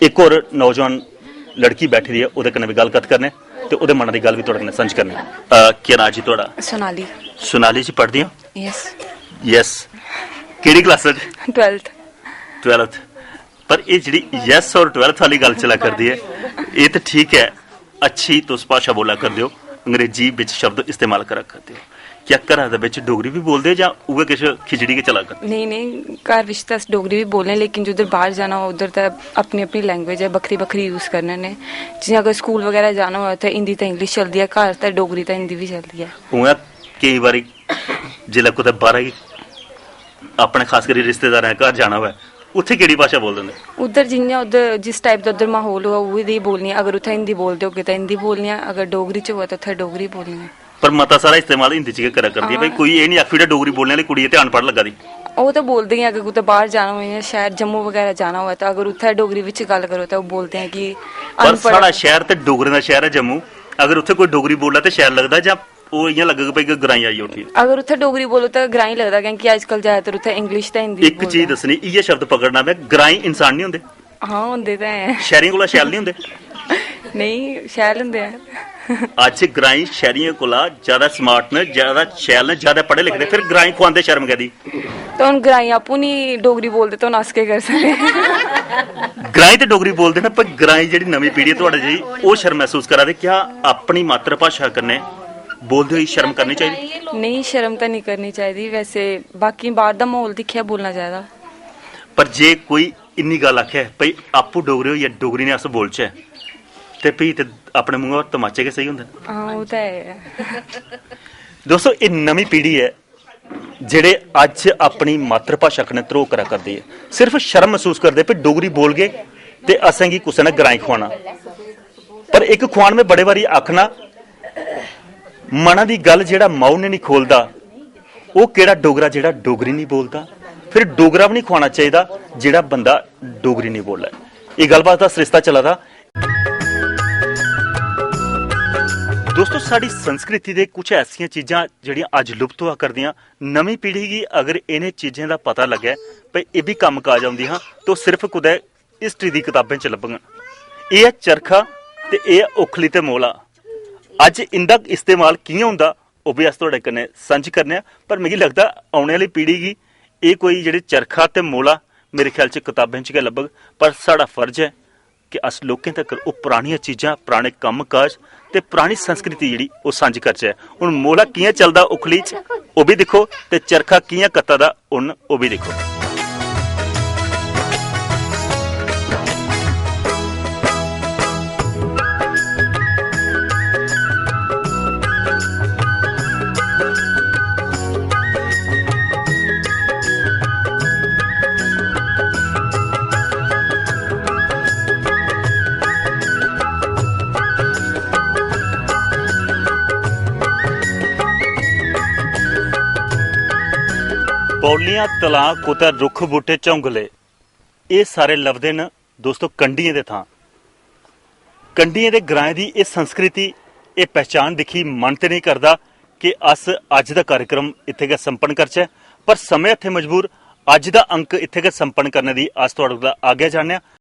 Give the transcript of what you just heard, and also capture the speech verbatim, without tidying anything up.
इक होर नौजवान लड़की बैठी दी ऐ, ओह्दे कन्नै बी गल्ल कत्थ करने ते ओह्दे मनै दी गल्ल बी थुआढ़े कन्नै सांझी करने। अ, केह् नांऽ जी थुआढ़ा? सोनाली। सोनाली जी पढ़दी ओ? यस। यस। केह्ड़ी क्लासा च? ट्वेल्थ। ट्वेल्थ। पर एह् जेह्ड़ी यस और ट्वेल्थ आह्ली गल्ल चला करदी ऐ, एह् ते ठीक ऐ, अच्छी तुस भाशा बोला करदे ओ, अंग्रेजी बिच शब्द इस्तेमाल करा करदे ओ, क्या घरा दे बिच डोगरी बी बोलदे ओ जां उ'ऐ किश खिचड़ी गै चला करदी? नेईं, नेईं, घर बिच ते अस डोगरी बी बोलने, लेकिन जिद्धर बाहर जाना हो, उद्धर ते अपनी अपनी लैंग्वेज ऐ, बक्खरी बक्खरी यूज करने होन्ने। जि'यां कोई स्कूल बगैरा जाना होऐ, उत्थै हिंदी ते इंग्लिश चलदी ऐ, घर ते डोगरी ते हिंदी बी चलदी ऐ। उ'आं केईं बारी जिसलै कुतै बाहरा गी अपने, खास करियै रिश्तेदारें दे घर जाना होऐ, उत्थै केह्ड़ी भाशा बोलदे न? उद्धर जि'यां उद्धर जिस टाइप दा उद्धर म्हौल होऐ, उ'ऐ देही बोलनी ऐ। अगर उत्थै हिंदी बोलदे होगे, तां हिंदी बोलनी ऐ, अगर डोगरी च होऐ, तां उत्थै डोगरी बोलनी ऐ। पर मता सारा इस्तेमाल हिंदी च गै करा करदी ऐ। हां। भाई, कोई एह् निं आखी ओड़ै डोगरी बोलने आह्ली कुड़ी ऐ ते अनपढ़ लग्गा दी। ओह् ते बोलदे गै, अगर कुतै बाहर जाना होऐ, जां शैह्र जम्मू बगैरा जाना होऐ, तां अगर उत्थै डोगरी बिच गल्ल करो, तां ओह् बोलदे ऐ कि पर अनपढ़ साढ़ा ऐ। शैह्र ते डोगरें दा शैह्र ऐ जम्मू, अगर उत्थै कोई डोगरी बोल्लै ते शैल लगदा जां ओह् इ'यां लग्गग भाई कि ग्राईं आई उठी? अगर उत्थै डोगरी बोलो, तां ग्राईं लगदा, क्योंकि अजकल ज्यादातर उत्थै इंग्लिश ते हिंदी इक बोलदे चीज ऐ। दस्सनी, इ'यै शब्द पकड़ना में, ग्राईं इंसान निं होंदे? हां, होंदे ते ऐ। शैह्रियें कोला शैल निं होंदे? नेईं, शैल होंदे ऐ। अज्ज ग्राईं शैह्रियें कोला ज्यादा स्मार्ट न, ज्यादा शैल न, ज्यादा पढ़े लिखे दे, फिर ग्राईं खुआंदे शर्म कैदी? ते हून ग्राईं आपूं निं डोगरी बोलदे, ते हून अस केह् करी सकदे? ग्राईं ते डोगरी बोलदे न, पर ग्राईं जेह्ड़ी नमीं पीढ़ी ऐ थुआढ़े जेही, ओह् शर्म मसूस करा दे। क्या अपनी मातृभाशा कन्नै बोलदे होई शर्म करनी चाहिदी? नेईं, शर्म ते निं करनी चाहिदी। वैसे बाकी बाह्र दा म्हौल दिक्खियै बोलना चाहिदा। पर जे कोई इन्नी गल्ल आखै, भई आपूं डोगरे होइयै डोगरी ने अस बोलचै, ते फ्ही ते अपने मूंहा पर तमाचे गै सेही होंदे न। हां, ओह् ते ऐ। दोस्तो, एह् नमीं पीढ़ी ऐ, जेह्ड़े अज्ज अपनी मातृभाशा कन्नै धरोह् करा करदे ऐ, सिर्फ शर्म मसूस करदे, भई डोगरी बोलगे ते असेंगी कुसै ने ग्राईं खुआना। पर इक खुआन में बड़े बारी आखना, मना दी गल्ल जेह्ड़ा माऊ ने निं खोलदा, ओह् केह्ड़ा डोगरा जेह्ड़ा डोगरी निं बोलदा? फिर डोगरा बी निं खुआना चाहिदा जेह्ड़ा बंदा डोगरी निं बोलै। एह् गल्लबात दा सरिस्ता चला दा। दोस्तो, साढ़ी संस्कृति दे कुछ ऐसियां चीजां जेह्ड़ियां अज्ज लुप्त होआ करदियां, नमीं पीढ़ी गी अगर इ'नें चीजें दा पता लग्गै भई एह् बी कम्म काज औंदियां हां, ते ओह् सिर्फ कुतै हिस्ट्री दी कताबें च लब्भङन। एह् ऐ चरखा ते एह् ऐ उक्खली ते मोला। अज्ज इं'दा इस्तेमाल कि'यां होंदा, ओह् बी अस थुआढ़े कन्नै सांझी करने आं। पर मिगी लगदा, औने आह्ली पीढ़ी गी एह् कोई जेह्ड़े चरखा ते मोला, मेरे ख्याल च कताबें च गै लब्भग। पर साढ़ा फर्ज ऐ कि अस लोकें तगर ओह् परानियां चीजां, पराने कम्म काज ते परानी संस्कृति जेह्ड़ी, ओह् सांझी करचै। हून मोला कि'यां चलदा उक्खली च, ओह् बी दिक्खो, ते चरखा कि'यां कत्ता दा उन्न, ओह् बी दिक्खो। बौलियां तलाऽ कुतै रुक्ख बूह्टे झौंगले, एह् सारे लभदे न दोस्तो कंढियें दे थां। कंढियें दे ग्राएं दी एह् संस्कृति, एह् पहचान दिक्खी मन ते नेईं करदा कि अस अज्ज दा कार्यक्रम इत्थै गै संपन्न करचै, पर समें हत्थै मजबूर अज्ज दा अंक इत्थै गै संपन्न करने दी अस थुआढ़े कोला आज्ञा चाह्न्ने आं।